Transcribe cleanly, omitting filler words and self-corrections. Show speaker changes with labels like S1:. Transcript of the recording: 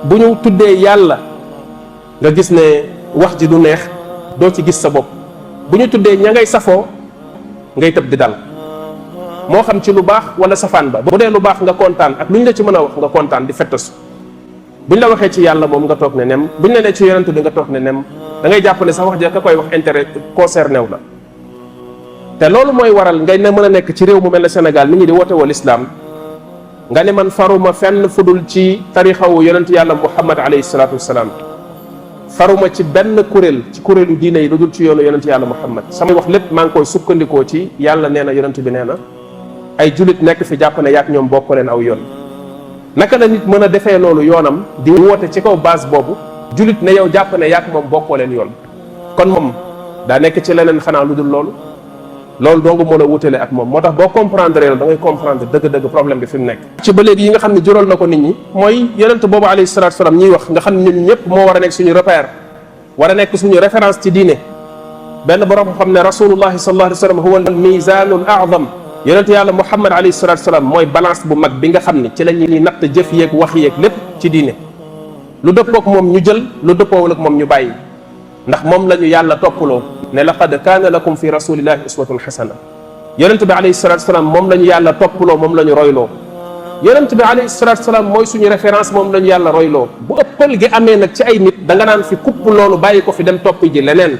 S1: bu ñu tuddee yàlla nga gis ne wax ji du neex, doo ci gis sa bopp. bu ñu tuddee ña ngay safoo ngay tëb di dal, moo xam ci lu baax wala safaan ba. bu dee lu baax nga kontaan, ak lu ñu la ci mën a wax nga kontaan di fettasu. buñ la waxee ci yàlla moom nga toog ne nem, buñ la nee ci yonent bi nga toog ne nem, da ngay jàpp ne sax wax ja ka koy wax intérêt concerné wu la. te loolu mooy waral ngay ne mën a nekk ci réew mu mel ne Sénégal nit ñi di woote wal islam, nga ne man faruma fenn fudul ci tarixawu yonent yàlla Muhammad alayhi salaatu wassalaam, faruma ci benn kuréel ci kuréelu diine yi lu dul ci yoonu yonent yàlla Muhammad. samay wax lépp maa ngi koy sukkandikoo ci yàlla nee na yonent bi nee na, ay julit nekk fi jàpp ne yaak ñoom bokk leen aw yoon. naka la nit mën a defee loolu yoonam di woote ci kaw base boobu, julit ne yow jàpp ne yaak moom bokkoo leen yoon? kon moom daa nekk ci leneen xanaa lu dul loolu. loolu dong mën a wutale ak moom. moo tax boo comprendre la da ngay comprendre dëgg-dëgg problème bi fi mu nekk. ci ba léegi yi nga xam ne jural na ko nit ñi mooy yonent boobu alayhi salaatu salaam ñuy wax, nga xam ne ñun ñëpp moo war a nekk suñu repère, war a nekk suñu référence ci diine. benn borom xam ne rasulullahi sallallahu alayhi wa sallam huwa al misanul a'zam, yonent yàlla Muhammad alayhi salaatu salaam mooy balance bu mag bi nga xam ne ci la ñuy natt jëf yeeg wax yeeg lépp ci diine. lu dëppook moom ñu jël, lu dëppoowul ak moom ñu bàyyi, ndax moom la ñu yàlla toppaloo ne laqad kaana lakum fi rasulillahi uswatun xasana. yonent bi alayhi salatu salaam moom la ñu yàlla toppaloo, moom la ñu royloo. yonent bi alayhi salatu salaam mooy suñu référence, moom la ñu yàlla royloo. bu ëppal gi amee nag ci ay nit da nga naan fi kupp loolu bàyyi ko fi dem topp ji leneen.